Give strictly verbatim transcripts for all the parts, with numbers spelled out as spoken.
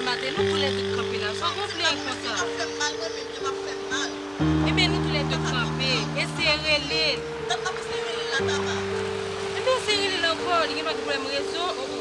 Maten, nou toulède kanpe la. Sa w gon plere konsa? Ebyen, nou toulède kanpe. Eseye rele l. Ebyen, eseye rele l ankò. Li gen dwa gen pwoblèm rezo. Oh, oh.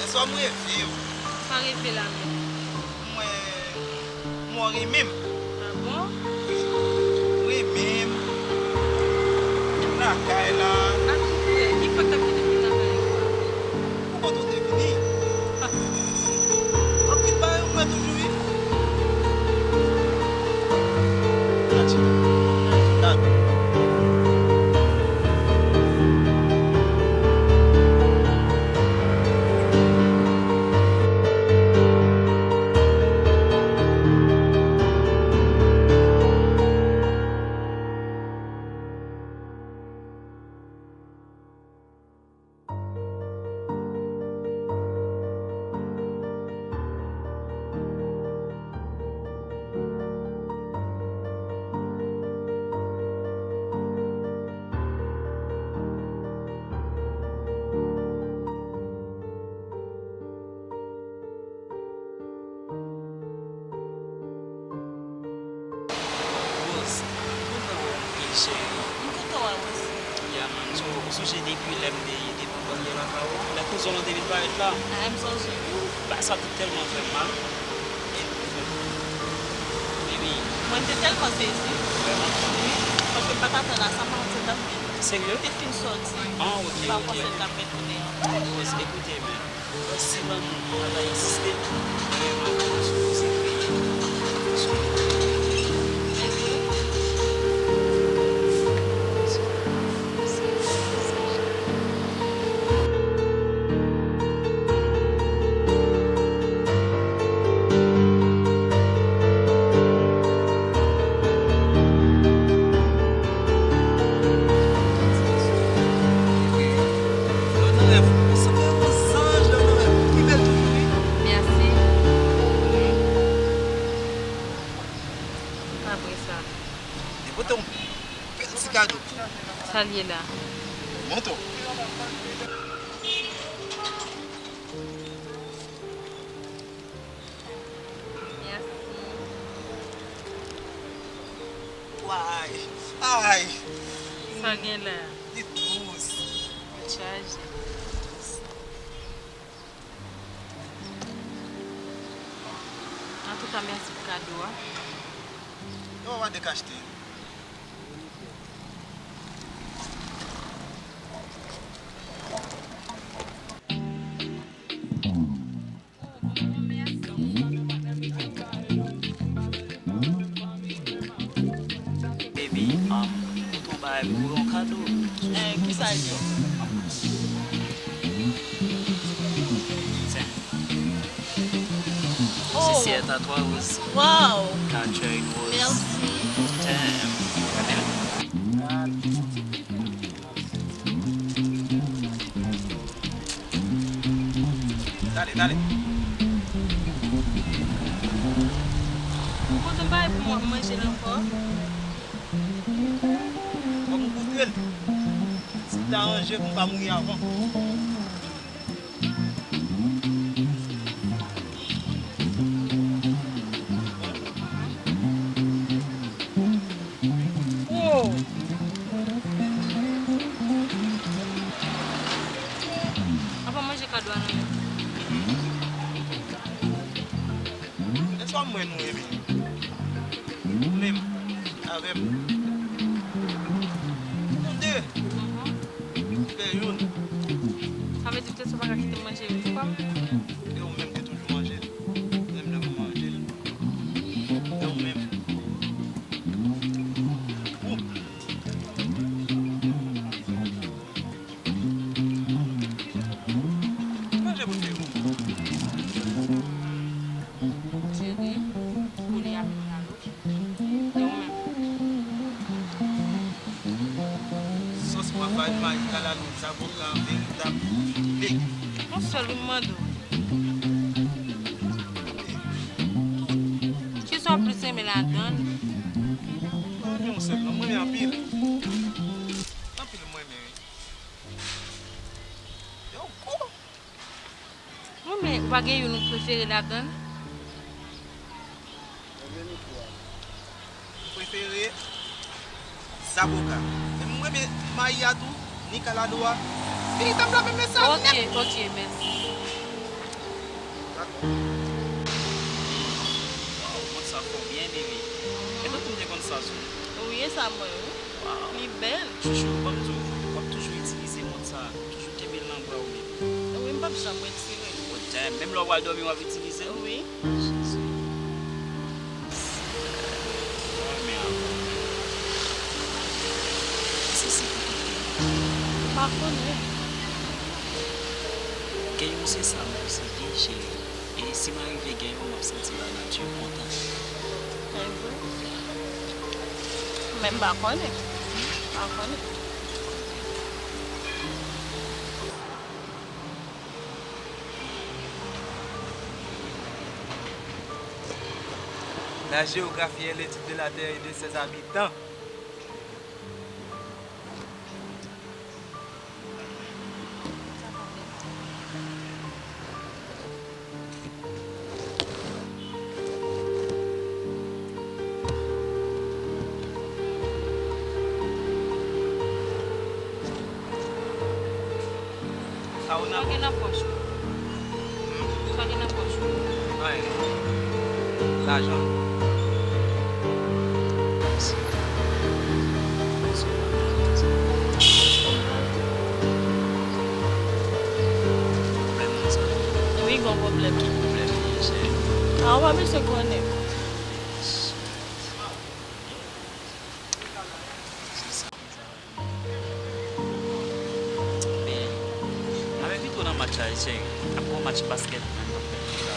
Yèswa m reve w. Sa reve la menm? Mwen, mwen renmen m. Ah bon? Wi. Renmen m. M lakay la. A ki lè? Ki fwa w t ap vin lakay la? Ou konn ou te vini? Ah. Anpil bagay ou wè toujou wi. Gade. Rose, m kontan wè w anpil, cheri. M kontan wè w osi. Ya, man, so, ou sonje depi lè m te, te pran pòt lakay ou? Lè kouzin w lan te vin parèt la? Ah, m sonje. Bagay sa te tèlman fè m mal. Baby. Mwen, m te tèlman sezi. Vrèman? Wi, paske m pa t atann a sa, m pa konn se dam. Serye? Te fin sòti. Ah, ok, ok. M pa panse l t ap retounen ankò. Rose, ekoute, men. Si lanmou pa ta egziste, vrèman, ou pa ta sipoze kriye. Lè w nan rèv, ou sanble yon zanj, lè w nan rèv, ou pi bèl toujou, wi. Mèsi. Pa vre sa. Li pote yon bèl ti kado pou ou. Sa l ye la? Montre w. Mèsi. Way! Ay! Sa gen la? Li dous. Li chaje. Antouka, mèsi pou kado a. Yo, pa dekachte. Baby, um, ou gon bagay pou mwen, yon kado. Eh, kisa l ye? Tiens. Oh. Ceci est à toi, Rose. Wow. Enjoy, Rose. Merci. Damn. Dale, dale. Ou konn yon bagay pou mwen, manje l ankò? Fòk m goute l. Si l ta ranje pou m pa mouri avan. Wow! Apa manje kado a nan men. Nou renmen. Ou menm, avè m. Nou de. Fè youn. Sa vle di petèt ou pa ka kite m manje youn pou m? E ou menm ki toujou manje l. Menm lè mwen manje l. E ou menm. Ou. Manje pou fè ou. Tire, kole avèk dlo. E ou menm? Sòs pwavway, mayi, kalalou, zaboka, veritab legim. Yon sèl wi m mande w. Kisa w plis renmen ladan l? Mwen renmen yon sèl non, mwen renmen anpil. Anpil mwen renmen wi. Yo gwo. Wi, men ou pa gen youn ou prefere ladan l? Mwen gen ni twa. M prefere zaboka. Men mwen renmen mayi a tou, ni kalalou a. Veritab la menm men sa nèt. Ok, ok, mèsi. Dakò. Waw, mont sa fò byen, bebe. E tankou m te konn sa sou ou. Wi, e sa mwen, wi. Waw. Li bèl. Chouchou, ban m di w, w ap toujou itilize mont sa a. Toujou kenbe l nan bra w, bebe. Wi, m p ap janm retire l. Bon, dayè, menm lè w pral dòmi, w ap itilize l? Wi. Jezi. Mwen renmen avè w. Èske se pou tout tan? M pa konnen. Gen yon se sa m posede, cheri. E si m arive gen yon, m ap santi lanati kontan. E vre? Men m pa konnen. M pa konnen. La géographie est l'étude de la Terre et de ses habitants. Sa w nan pòch ou? Sa w gen nan pòch ou? Hmm? Sa w gen nan pòch ou? Anyen. Lajan. Pwoblèm nan sa. Wi, gon pwoblèm. Ki pwoblèm li ye, cheri? A, ou pa bezwen konnen. Se sa, se sa. Men, m ap envite w nan match la, wi, cheri. Ap gen yon match baskèt menm k ap fèt la.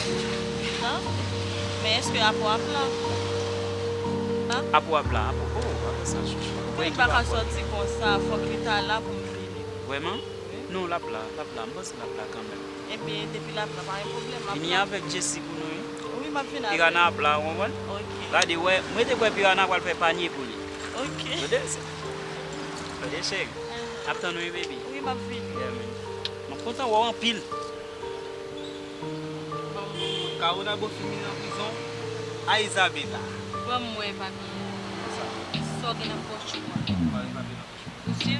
Ah, men èske Apo ap la? Ah? Apo ap la, Apo, oh, pa fè sa, chouchou. Mwen pa ka sòti konsa, fòk li ta la pou m vini. Vrèman? Wi. Non, l ap la, l ap la, m panse l ap la kanmenm. Ebyen, depi l ap la, pa gen pwoblèm, m ap la. Vini avèk Jessie pou nou, wi. Wi, m ap vin avè l. Piranha ap la, ou konprann? Ok. Gade, wè, m rete kwè Piranha pral fè panye pou li. Ok. Tande? Tande, cheri. Aham. Ap tann ou, wi, baby. Wi, m ap vini. Yeah, man. M ap kontan wè w anpil. Bon. Caonabo fin vin nan prizon, a Isabela. Ban m wè papye a. Sa w gen nan pòch ou a? Sa w gen nan pòch ou? Ou si?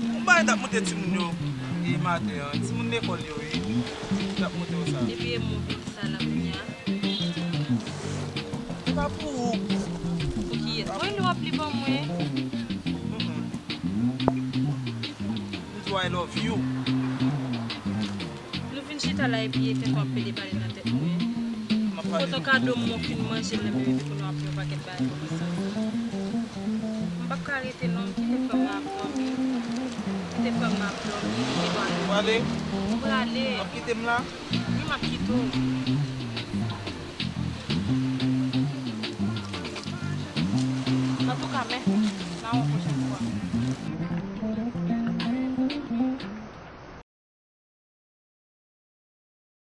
Ou bay t ap montre timoun yo, e maten an, timoun lekòl yo, e, t ap montre yo sa. Epi e mwen pou sa la kounye a. Se pa pou ou. Pou kiyès? Mwen lè w ap li ban mwen. Mm-mm. M di w I love you. Nou vin chita la epi e fè twòp pede pale nan tèt mwen. M ap pale. Pote yon kado m, mwen fin manje l, epi pou nou ap fè yon pakèt bagay pou mwen santi. M p ap ka rete non, m kite frè m nan ap dòmi. Kite frè m nan ap dòmi, m gen dwa dòmi. Ou prale? M prale. W ap kite m la? Wi, m ap kite w. Antouka, mèsi.